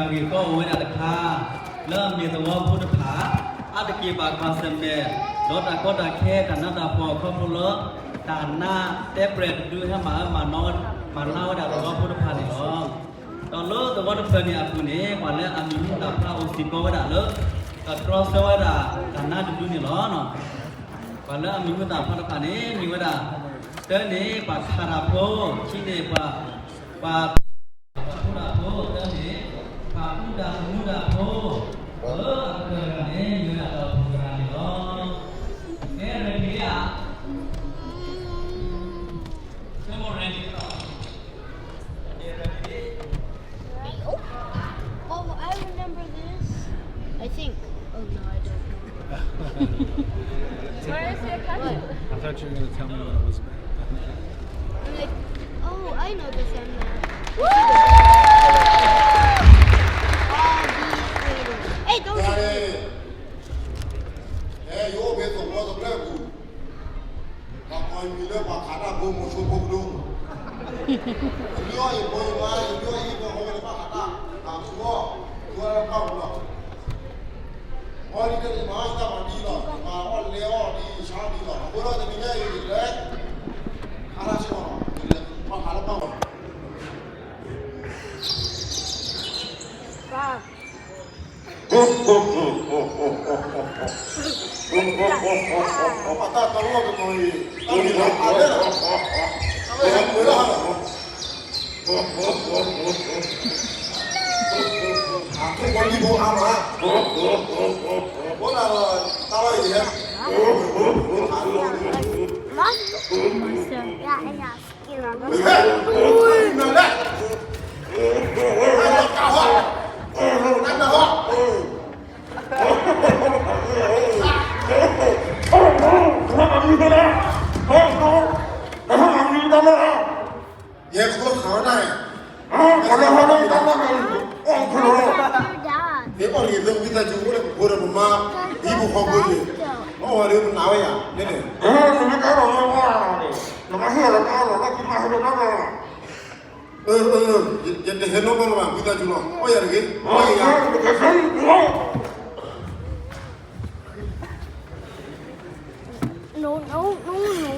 ဂ့ၢ်ကီအိၣ်ဝဲဒၣ်တခါ လၢအမ့ၢ်သဝီဖိတဖၣ် အါတက့ၢ်ဘၣ်ကွၢ်ဆၢၣ်မဲာ် ဒီးတၢ်ကီတၢ်ခဲတၢ်နးတၢ်ဖှီၣ်ခီဖျိလၢ တၢ်နးတဲပျဲၢ်တဒုဟဲမၤအၢမၤနးဝဲဒၣ်သဝီဖိတဖၣ်န့ၣ်လီၤ. ဒီးလၢသဝီတဖျၢၣ်န့ၣ်အပူၤန့ၣ် ပှၤလၢအမံၤဟူသၣ်ဖျါအိၣ်စ့ၢ်ကီးဝဲဒၣ်လၢ ကတြီဆၢဝဲဒၣ်တၢ်နးတဒုန့ၣ်လီၤ. ပှၤလၢအမံၤဟူသၣ်ဖျါတဖၣ်န့ၣ် မ့ၢ်ဝဲဒၣ် တၢန့ၣ် ပှၤခးတၢ်ဖိ, ခံန့ၣ် ပှၤ ပှၤ ပှၤဖိတၢ်ဖိ, သၢန့ၣ် ပှၤကူတၢ်မူတၢ်ဖိ, အကတၢၢ်တဂၤန့ၣ် မ့ၢ်ဝဲဒၣ်တၢ်အိၣ်ဖှိၣ်သရၣ်န့ၣ်လီၤ. ကဲ ready ဧါ. Come on, ready. Okay, ready. Oh, I remember this. I think. Oh, no, I don't remember. Where is it coming? What? I thought you were gonna tell me what it was about. I'm like, oh, I know this one now. Woo! Hey, don't. အဲ ယအိၣ်ဖဲသဝီတဖျၢၣ်ပူၤ တၢ်ကီမံၤလၢပှၤခးတၢ်ဖိမိၤဆိဖိကဒိ, ယမ့ၢ်အီၣ်ယဖိယမါ ယမ့ၢ်အီၣ်ယဖိဃီဝဲလၢဘၣ်ခးတၢ်, တၢ်ဖိ, ယဝဲလၢဘၣ်ပူၤလီၤ. အီဒ်န့ၣ်မ့ၢ်ယတၢ်မၤဒ်လီၤ, ယမၤအီၣ်လဲအီၣ်ဒ်ဆါဒ်လီၤ. အဃိဒီးတနံၤညါအံၤ ယလဲၤခးတၢ်ဆ့ၣ်နီၤ, ယလဲၤခးတၢ်ဆ့ၣ်နီၤ. ယဲၢ်ခိၣ်ခးဝဲဒၣ်, မ့ၢ်အီၣ်ဂ့ၤလၢဝံသးစူၤအိၣ်လၢပဖိဒီးပမါ, ဒ်ပဟီၣ်ခိၣ်န့ၣ်, အီၣ်ဝဲဒီးပနာ်ဝဲယၤ, နမ့ၢ်တအီၣ်လီၤလၢအီၣ်လီၤန့ၣ်, နမ့ၢ်ဟ့ၣ်လီၤတအီၣ်လီၤ လၢခံမၤဟဲလီၤတၢ်လီၤ. ယတဟဲနီတဘျီလၢၤဘၣ် ဝံသးစူၤလီၤ, အီၣ်ယၤတဂ့ၤ, အီၣ်ယၤ. No, no, no, no.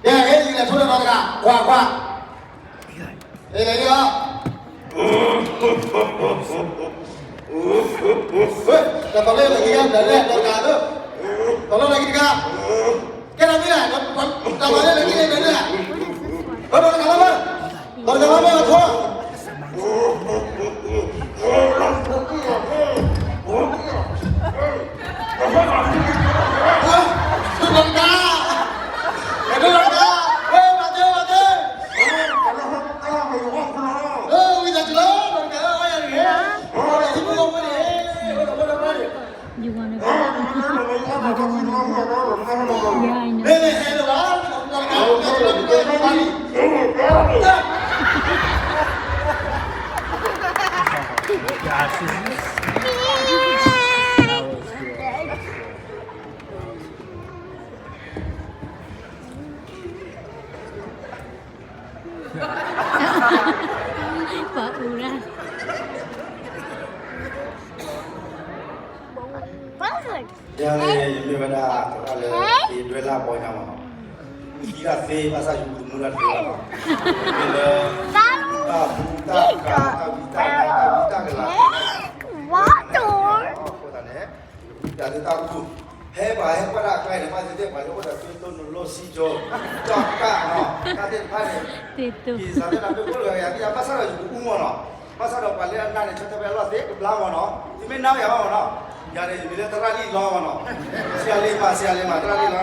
ကဲ ဟဲယလဲၤထိဒီးတဂၤ, ကွၢ်ကွၢ်, ဟဲလဲၤလံလီၤ. တၢ်သီလၢလၢက့ၤကါ တၢ်လဲၣ်တၢ်ကါလၢ, သီလၢလၢက့ၤတဂၤ, ကဲတၢ်မ့ၢ်လဲၣ်, တၢ်သီလၢလၢက့ၤလဲၣ်တၢ်လဲၣ်, ဒီးတၢ်ကါလၢမ့ၢ်, တၢ်ကါလၢမ့ၢ်အထိ You wanna go? You don't wanna go? Yeah, I know. Perfect. ယၤန့ၣ် ယမ့ၢ်ဝဲဒၣ် တၢ်လၢသ့ဒွဲလၢအဘီညါမးနီၤ, သံဒၣ်သ့ ဘၣ်ဆၣ်ယမူတမူတၢ်သ့ဘၣ်နီၤ, မ့ၢ်လၢ တၢ်ဘူတၢ်ကၤ တၢ်ဝံတၢ်နါ တၢ်ဝံတၢ်ကလၤ အဃိသတးန့ၣ် ယဝံတၢ်သ့တၢ်ဘူ ဟဲပှၤဟဲကွၢ်ဒၣ်အကျါန့ၣ် ဘၣ်သ့ၣ်သ့ၣ်ပှၤလၢအိၣ်ဒီးသ့တိၢ်နလိၣ်စံကၠိ တၢ်ကၣ်နီၤ တၢ်သ့ၣ်တဖၣ်န့ၣ် က့ၤစးသ့ၣ်တဖၣ်ဒိၣ်ဒိၣ်လၢယၤသ့ၣ် ဘၣ်ဆၣ်ဒီးယကအူမးနီၤ, ဘၣ်ဆၣ်ဒီးပှၤလၢအနါန့ၣ် ဆၢထၢၣ်ဖဲအလီၢ်သ့ကဘျါမးနီၤ, ယမ့ၢ်နါဝဲယၤဘၣ်မးနီၤ, ယၤန့ၣ် ယမံၤလၢသရၣ်လံၣ်လီမးနီၤ, ဆရာလေးမး ဆရာလေးမး သရၣ်လံၣ်လီနီၤ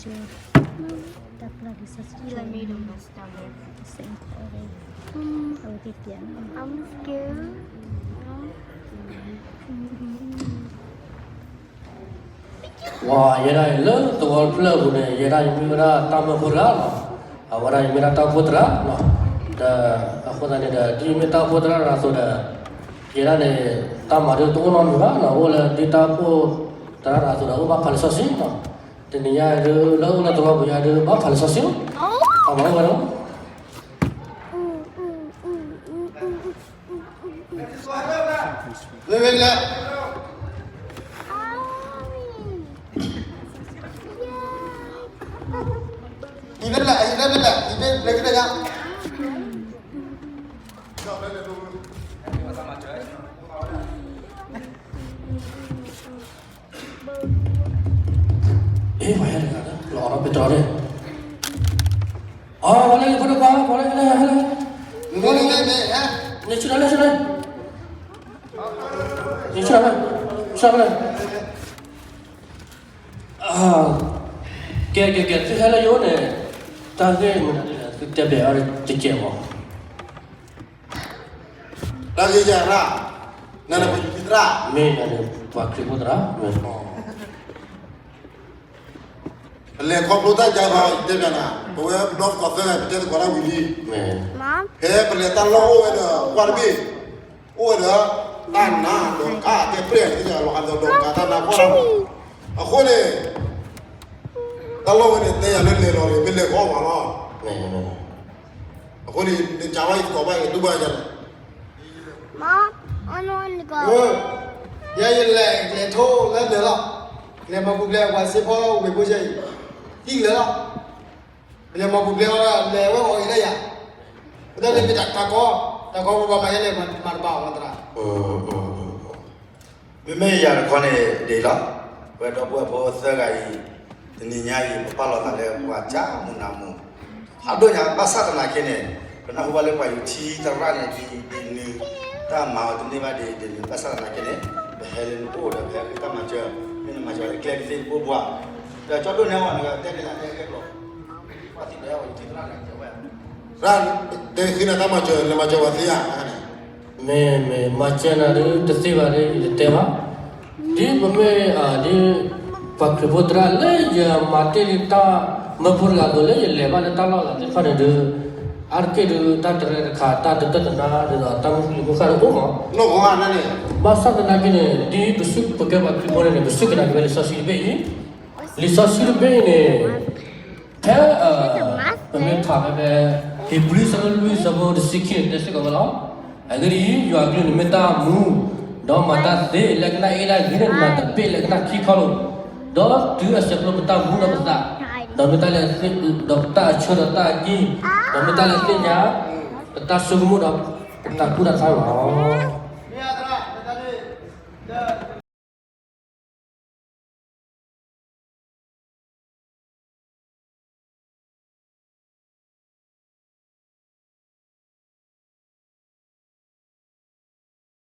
တၢ်ပျၢ်လံာ်စီဆှံ စ့ၢ်ကီး အဝဲသ့ၣ်ပျၢ်န့ၣ် I'm scared. ဝါ ယဲဒၣ်အံၤလၢသဝီတဖျၢၣ်အပူၤန့ၣ် ယဲဒၣ်ယမ့ၢ်ဝဲဒၣ်တၢ်မၢဖိတဂၤလီၤ. အဝဲဒၣ်ယမ့ၢ်ဒၣ်တၢ်အိၣ်ဖှိၣ်သရၣ်လီၤ. ဒီးအဃိသတးန့ၣ်ဒီး ဒ်ယမ့ၢ်တၢ်အိၣ်ဖှိၣ်သရၣ်တဂၤအသိးဒီး ယဲဒၣ်န့ၣ် တၢ်မၤဒ်တအိၣ်နီတမံၤဘၣ်လီၤ. အိၣ်လၢဒ်တၢ်အိၣ်ဖှိၣ်သရၣ်တဂၤအသိးဒီး အိၣ်ဘၣ်ဖးလံာ်စီဆှံလီၤ. တနံၤညါဒ်လၢအိၣ်လၢသဝီပူၤညါဒ်ဘၣ်ဖးလံာ်စီဆှံလီၤ. အမၤအိၣ်ဝဲလီၤ. အ့ ပှၤဟဲတဂၤလီၤ ပတြီၤန့ၣ် အဝဲလၢဖိတခွါ ပှၤလၢဟဲလၢဟဲလၢ န့ၣ်ဆူၣ်လၢလၢဆူၣ်လၢ န့ၣ်ဆူၣ်လၢလၢ ဆူၣ်လၢလၢ ကဲကဲကဲ သုဟဲလၢယအိၣ်န့ၣ် တၢ်ဂ့ၢ်မနုၤလဲၣ် သုတဲဘၣ်အီၤတကဲးမး တၢ်ဂ့ၢ်ယၤရၣ် နၤန့ၣ်ပှၤယူၤထံသရၣ် မ့ၢ်ယၤန့ၣ် ပှၤခရံာ်ဖိသရၣ် မ့ၢ် ပလဲၤခီဖျိတၢ်ကါဘၣ် ယတဲဘၣ်နၤ ပဝဲပဒီသကိးသၢဂၤ ပတဲသကိးတၢ်ဝံၤလံ ဖဲပလဲၤတၢ်လီၢ်အိၣ်ဝဲဒီး ကွၢ်တဘ့ၣ် အိၣ်ဝဲဒီး တၢ်နါဒီးကါ တဲပြဲၢ်န့ၣ် လီၤဂာ်ဒီးကါတၢ်နါကီၢ်လီၤ အဃိန့ၣ် တၢ်လီၢ်ဝဲန့ၣ် တဲယၤလၢလဲၤလီၤန့ၣ် မ့ၢ်လဲၤကအီၣ်မးလီၤ အဃိန့ၣ် နကးဝဲယသကိးဘၣ် ယတူၢ်ဘၣ်ယၤန့ၣ် ယဲယလဲၤ လဲၤထိၣ်လၢနၢၤလီၤ လဲၤမၤပူၤဖျဲးပှၤစ့ဖီဝ့ၢ်ဖိယဲအံၤ သံလၢာ်လီၤ လဲၤမၤပူၤဖျဲးအီၤ လဲၤဝဲအီၤအံၤလၢယၤ ပတၢ်န့ၣ်မ့ၢ်တၢ်ကီ တၢ်ကီပဘၣ်မၤယဲလဲၣ် မၤတဘၣ်အီၤမၤသရၣ် မ့မ့ၢ်ယၤတခီန့ၣ်ဒ်အံၤလီၤ. ပဝဲဒီပုၢ်ဝဲၢ်ဖိသၢဂၤအံၤ တနံၤညါအံၤ ပပာ်လီၤသးလၢပှၤကၢ်မုၢ်နၤမူ ဖးဒိၣ်ညါ ဘၣ်ဆၣ်သနာ်က့န့ၣ် ပနၢ်ဟူဘၣ်လၢပှၤယူၤထံသရၣ်န့ၣ် ဒ်ဒ်နုၤ တၢ်မၤအီၤတန့ၢ်ဘၣ်ဒ်ဒ်နုၤ ဘၣ်ဆၣ်သနာ်က့န့ၣ် ပဟဲလၢနအိၣ်ဒီးပဟဲဃုတၢ်မၤစၢၤ မ့ၢ်နမၤစၢၤလၢကျဲဒ်သ့ၣ်တဘိဘှါ ဒီးကၠီဒိၣ်နဲအီၤ နကတဲက့ၤနၤတဲက့ၤလီၤ ပှၤသံၣ်ဒဲးအီၤယူၤထံသရၣ်န့ၣ် တဲဝဲ ရၣ် တဲဃုနၤတၢ်မၤစၢၤ နမၤစၢၤပှၤသ့ဧါန့ၣ် မ့ၢ်မ့ၢ် မၤစၢၤနၤဒ်တသ့ဘၣ်ဒ် ယတတဲဘၣ် ဒ်ပမ့ၢ် ဒ် ပှၤခရံာ်ဖိသရၣ်လၢယမၤတ့ၢ်လံတၢ်မၢဖိတဂၤအသိးလၢယလဲၤဘၣ်လၢတၢ်လီၢ်ဂၤသ့ၣ်တဖၣ်န့ၣ်ဒီး အါတက့ၢ်ဒုး တၢ်တရဲတခါ တၢ်တတၢၢ်တနါဒ်သိး တၢ်မုၢ်လံၢ်မုၢ်ဃၢ်တအိၣ်မး ဘၣ်ဆၣ်သနာ်က့န့ၣ် ဒ်ပစုကဝဲၤပှၤခရံာ်ဖိန့ၣ်န့ၣ် ပစူၢ်က့ၤနာ်က့ၤဝဲလံာ်စီဆှံတဘ့ၣ်အံၤ လံာ်စီဆှံတဘ့ၣ်အံၤန့ၣ် ဖဲ ပမ့ၢ်ဖးဖဲဖဲ ဧ့ၤဘြံၤ ဆၢဒိၣ်လွံၢ် ဆၢဖိတဆံခံန့ၣ် တဲစ့ၢ်ကီးဝဲလီၤ. အဂ့ၢ်ဒ်အံၤ, ယွၤအကလုၢ်န့ၣ်မ့ၢ်တၢ်မူ, ဒီးမၤတၢ်သ့လၢကနၣ်အ့ၣ်ဒၣ်ဂ့ၤန့ၣ် နးတဘ့ၣ်လၢကနၣ်ခံခီလိာ်, ဒီးတုၤအဆဲးကျိးပတၢ်မူဒီးပသး, ဒီးမ့ၢ်တၢ်လၢ ဒီးပတၢ်အဆၢဒီးတၢ်အကံၢ်, ဒီးမ့ၢ်တၢ်လၢသ့ၣ်ညါ ပတၢ်ဆိကမိၣ်ဒီးပတၢ်ကူၣ်တၢ်ဆါလီၤ.